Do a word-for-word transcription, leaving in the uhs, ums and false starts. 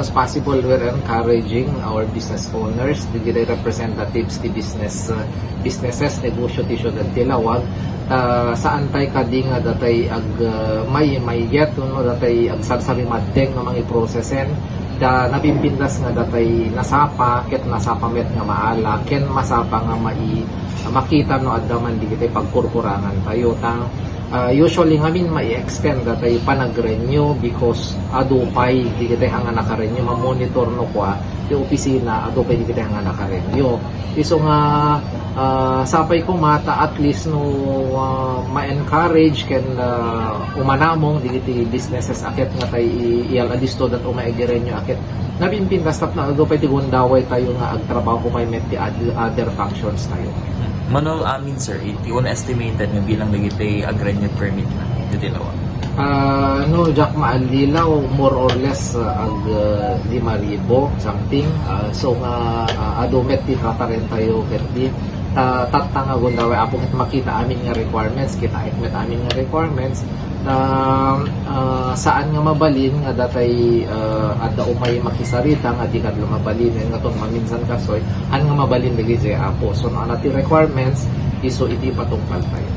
As possible, we're encouraging our business owners, digitay representatives ti business, uh, businesses, negosyo ti siudad ti Laoag. Ta saan tay kadi nga datay ag, uh, may, mayet, no, datay agsarsarimaddeng nga mangiprosesen. Ta napimpintas nga datay nasapa, ket nasapa met nga maala, ken masapa nga mai-, makita no adda man digitay pagkurkurangan tayo. Ta Ah, usually ngamin mai-extend datay panag-renew because adu pay digitay nga naka-renew, mamonitor no kua ti opisina, adu pay digitay nga naka-renew. Isu nga, ah, sapay koma ta at least no, ah, ma-encourage ken, ah, umanamong digiti businesses a ket nga tay i-, iyal a disto dat umay agi-renew a ket napimpintas tapno adu pay ti gundaway tayo nga agtrabaho pay met ti ad-, other functions tayo. Mano amin, sir, iti un-estimated nga bilang dagiti ag-renew permit na ditoy Laoag? Ah, no, diak maallilaw, more or less, ah, ag, ah, lima ribu something. Ah, so nga, ah, adu met ti tratarentayo ket di, ta-, tatta nga gundaway, apo ket makita amin nga requirements, kitaek met amin nga requirements. Ah, ah, saan nga mabalin nga datay, ah, adda umay makisarita nga di kadlo mabalin, ngaton maminsan kastoy, han nga mabalin dagiti apo. So, no, ano ti requirements, isu iti ipatungpal tayo.